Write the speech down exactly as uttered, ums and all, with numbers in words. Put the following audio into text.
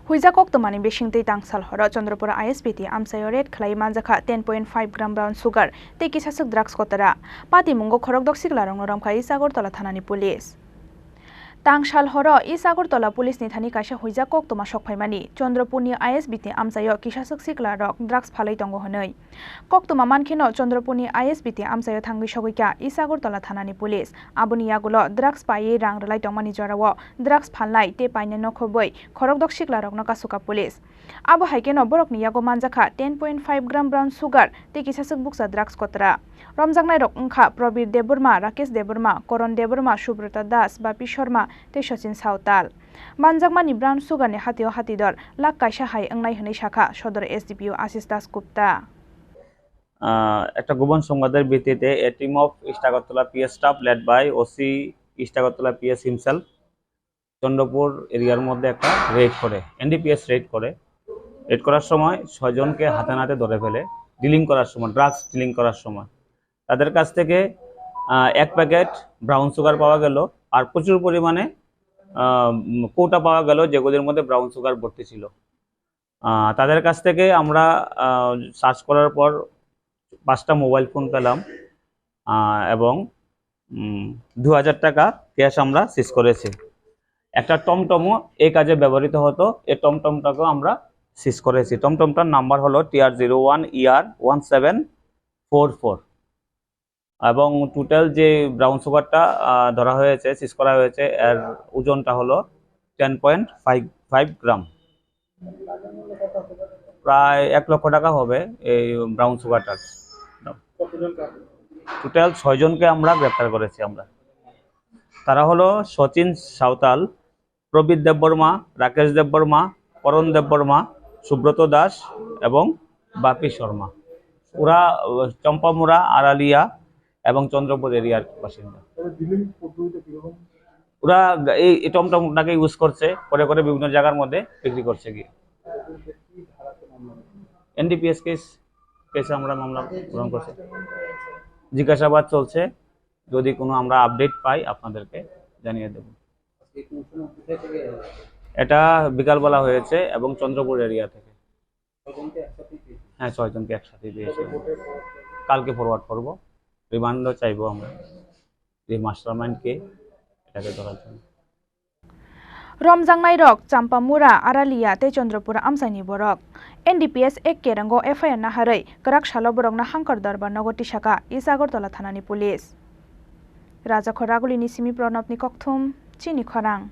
Huijak koktwmani bisingtwi tangsal horo Chandrapur I S B T amchaio raid khlai manjakha ten point five gram brown sugar tei kisaswk drugs kotora. Patimungo khorokdok siklarokno romkha East Agartala thanani police. Tangsal horo East Agartala police ni thani kaisa huijak koktwma sokphaimani, Chandrapurni I S B T amchaio kisaswk siklarok drugs phalwi tongo hwnwi. Koktwma mankheno Chandrapurni I S B T amchaio thangwi sogwikha East Agartala thanani police. Aboni yagulo drugs paiwi rang rwlai tongmani jorao drugs phalnai tei painai nokhobwi khorokdok siklarokno kasukha police. Abo hai kheno borokni yago manjakha ten point five gram brown sugar tei kisaswk bukcha drugs kotora. Romjaknairok wngkha Probir Debbarma, Rakesh Debbarma, Koron Debbarma, Subrata Das, Bapi Sharma tei Sachin Sautal. Manjakmani brown sugar ni hatio hatidor lakh kaisa hai wngnai hwnwi sakha Sodor S D P O Ashish Das Gupta. আহ, একটা গোপন সংবাদের ভিত্তিতে a team of East Agartala P S staff led by O C East Agartala P S himself Chandrapur এরিয়ার মধ্যে একটা রেড করে, NDPS red করে। রেড করার সময় ছয়জনকে হাতে নাতে ধরে ফেলে, ডিলিং করার সময়, ড্রাগস ডিলিং করার সময়। তাদের কাছ থেকে, আহ, এক প্যাকেট ব্রাউন সুগার পাওয়া গেল, আর প্রচুর পরিমাণে, আহ, উম, কৌটা পাওয়া গেল, যেগুলির মধ্যে ব্রাউন সুগার ভর্তি ছিল। আহ, তাদের কাছ থেকে আমরা, আহ, সার্চ করার পর পাঁচটা মোবাইল ফোন পেলাম, আহ, এবং, উম, দু হাজার টাকা ক্যাশ আমরা সিজ করেছি। একটা টমটমও এই কাজে ব্যবহৃত হতো, এই টমটমটাকেও আমরা সিজ করেছি। টমটমটার নাম্বার হলো T R zero one E R one seven four four। এবং টোটাল যে ব্রাউন সুগারটা, আহ, ধরা হয়েছে, সিজ করা হয়েছে, এর ওজনটা হলো ten point five five গ্রাম। প্রায় এক লক্ষ টাকা হবে এই ব্রাউন সুগারটার দাম। টোটাল ছয়জনকে আমরা গ্রেপ্তার করেছি আমরা। তারা হলো সচিন সাঁওতাল, প্রবীর দেববর্মা, রাকেশ দেববর্মা, করণ দেববর্মা, সুব্রত দাস এবং বাপি শর্মা। ওরা, আহ, চম্পামুড়া, আড়ালিয়া এবং চন্দ্রপুর এরিয়ার বাসিন্দা। তাহলে ডিলিং পদ্ধতিটা কিরকম? ওরা এই, এই টমটমটাকে ইউজ করছে, করে করে বিভিন্ন জায়গার মধ্যে বিক্রি করছে গিয়ে। এনডিপিএস কেস, কেসে আমরা মামলা গ্রহণ করছি। জিজ্ঞাসাবাদ চলছে, যদি কোনো আমরা আপডেট পাই আপনাদেরকে জানিয়ে দেব। এটা বিকালবেলা হয়েছে এবং চন্দ্রপুর এরিয়া থেকে। হ্যাঁ, ছয়জনকে একসাথে পেয়েছি। কালকে ফরওয়ার্ড করব, রিমান্ডও চাইবো আমরা, যে মাস্টারমাইন্ড কে, এটাকে ধরার জন্য। Romjaknairok Champamura, Aralia tei Chandrapur amchaini borok. N D P S ek kerango F I R naharwi kwrak salo borokno Hangkar Dorbar nogo tisaka East Agartala thanani police. Rajakhor Ragulini simi Pranabni kokthum, chini khorang.